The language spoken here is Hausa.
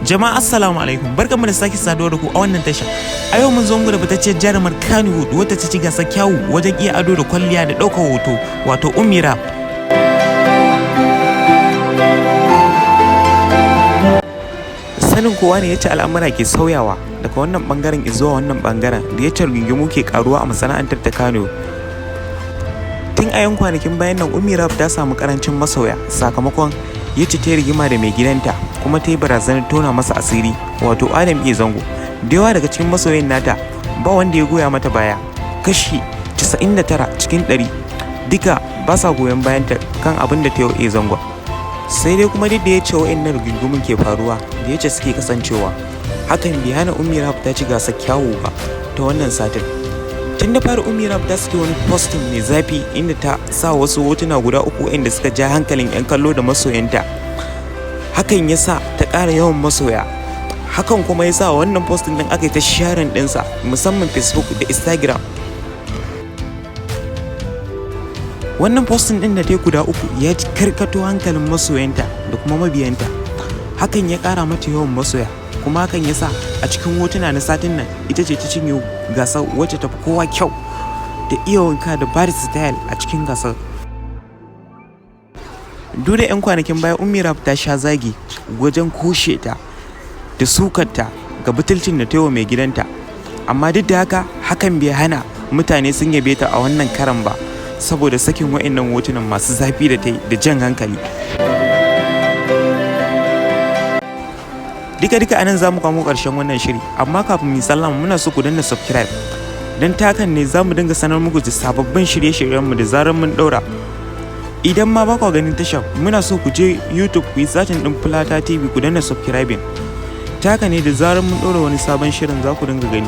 Jama'a, assalamu alaikum, barkanmu da sake saduwa da ku a wannan tasha. A yau mun zo muku da fitacciyar jarumar Kannywood wata ta ci gasar kyawu wajen iya ado da kwalliya da ɗaukar hoto, wato Ummi Rahab. Sanin kowa ne yace al'amura ke sauyawa daga wannan bangaren zuwa wannan bangaren da yace rigingimu ke karuwa a masana'antar ta Kano. Tun a yan kwanakin bayan nan, Ummi Rahab ta samu karancin masoya sakamakon yace ta rigima da mai gidanta, kuma ta yi barazanar tona masa asiri, wato Adam A Zango. Da yawa daga cikin masoyan nata ba wanda ya goya mata baya, kashi 99 cikin 100 duka ba sa goyon bayanta kan abin da ta yi wa A Zango. Sai dai kuma duk da ya ce wa'annan rigingimun ke faruwa da yace suke kasancewa, hakan bai hana Ummi Rahab ta ci gasar kyawu ba ta wannan satin. Tun da fara, Ummi Rahab ta saki wani posting mai zafi inda ta sa wasu hotuna guda uku inda suka ja hankalin 'yan kallo da masoyanta. Hakan ya sa ta ƙara yawan masoya. Hakan kuma ya sa wannan posting ɗin aka yi ta sharing ɗinsa, musamman Facebook da Instagram. Wannan posting ɗin da ta yi guda uku ya karkato hankalin masoyanta da kuma mabiyanta. Hakan ya ƙara mata yawan masoya, kuma hakan ya sa a cikin hotuna na satin nan ita ce ta cinye gasar wacce ta fi kowa kyau da iya wanka da bada style a cikin gasar. Duk da 'yan kwanakin baya Ummi Rahab ta sha zagi wajen kushe ta da sukarta ga butulcin da ta yi wa mai gidanta, amma duk da haka hakan bai hana mutane sun yabe ta a wannan karan ba, saboda sakin wa'annan hotunan masu zafi da ta yi da jan hankali. Duka duka anan za mu kamo ƙarshen wannan shiri, amma kafin mu sallama muna so ku danna subscribe, don takan ne za mu dinga sanar muku da sababbin shirye-shiryenmu da zarar mun ɗaura. Idan ma ba ku ganin tashar, muna so ku je YouTube ku yi searching ɗin Fulata TV, ku danna subscribing. Ta haka ne da zarar mun ɗora wani sabon shirin za ku dinga gani.